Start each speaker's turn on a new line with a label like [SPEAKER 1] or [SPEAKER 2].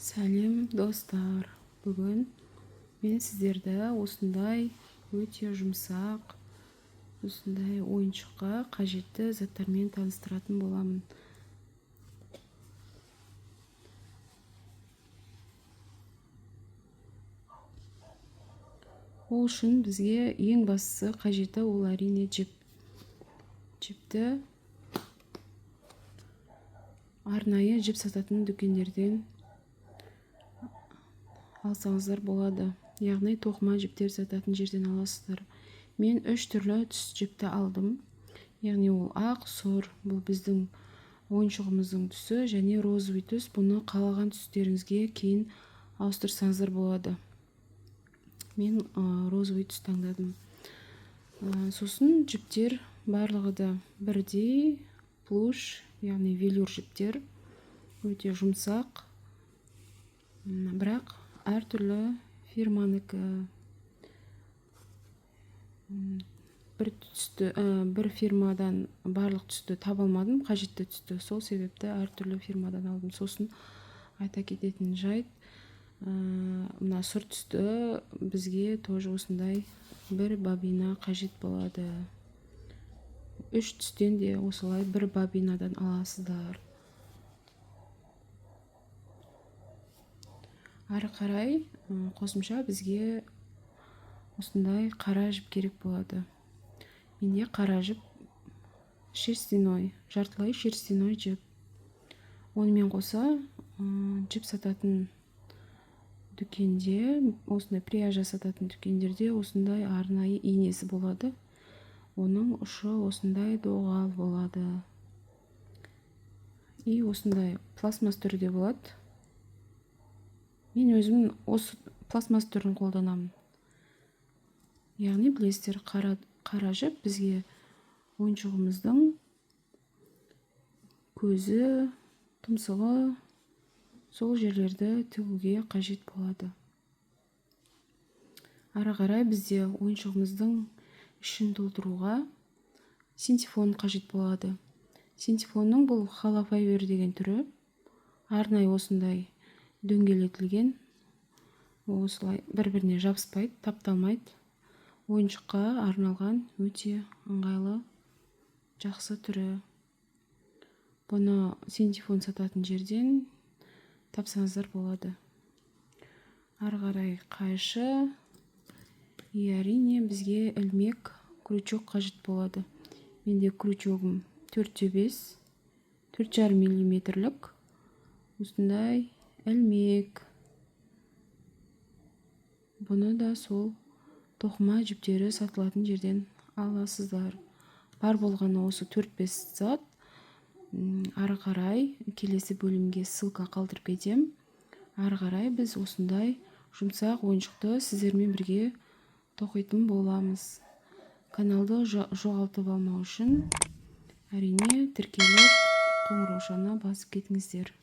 [SPEAKER 1] Сәлем, достар! Бүгін мен сіздерді осындай өте жұмсақ, осындай ойыншыққа қажетті заттармен таныстыратын боламын. Ол үшін бізге ең бастысы қажеті ол, әрине, жіп. Жіпті арнайы жіп сататын дүкендерден алсаңыздар болады, яғни тоқыма жіптер сататын жерден аласыздар. Мен үш түрлі түс жіпті алдым, яғни ол ақ, сұр, бұл біздің ойыншығымыздың түсі, және розовый түс. Бұны қалаған түстеріңізге кейін ауыстырсаңыздар болады. Мен розовый түс таңдадым. Сосын жіптер барлығы да бірдей плюш, яғни велюр жіптер, өте жұмсақ, бірақ әртүрлі фирманікі. Бір түсті, бір фирмадан барлық түсті таба алмадым, қажетті түсті, сол себепті әртүрлі фирмадан алдым. Сосын айта кететін жайт, мына сұр түсті бізге тоже осындай бір бобина қажет болады. Үш түстен де осылай бір бобинадан аласыздар. Ары қарай қосымша бізге осындай қара жіп керек болады. Менде қара жіп шерстяной, жартылай шерстяной жіп. Онымен қоса жіп сататын дүкенде, осындай пряжа сататын дүкендерде осындай арнайы инесі болады, оның ұшы осындай доғал болады и осындай пластмасс түрде болады. Мен өзім осы пластмасс түрін қолданамын. Яғни білесіздер, қара жіп бізге ойыншығымыздың көзі, тұмсығы, сол жерлерді тігуге қажет болады. Ары қарай бізде ойыншығымыздың ішін толтыруға синтепон қажет болады. Синтепонның бұл холофайбер деген түрі, арнайы осындай дөңгелетілген, осылай бір біріне жабыспайды, тапталмайды, ойыншыққа арналған өте ыңғайлы, жақсы түрі. Бұны синтепон сататын жерден тапсаңыздар болады. Ары қарай қайшы и, әрине, бізге ілмек, крючок қажет болады. Менде крючогым 4-те 5, 4,5 миллиметрлік осындай ілмек. Бұны да сол тоқыма жіптері сатылатын жерден аласыздар. Бар болғаны осы 4-5 зат. Ары қарай келесі бөлімге ссылка қалдырып кетем. Ары қарай біз осындай жұмсақ ойыншықты сіздермен бірге тоқитын боламыз. Каналды жоғалтып алмау үшін, әрине, тіркеліп, қоңыраушаны басып кетіңіздер.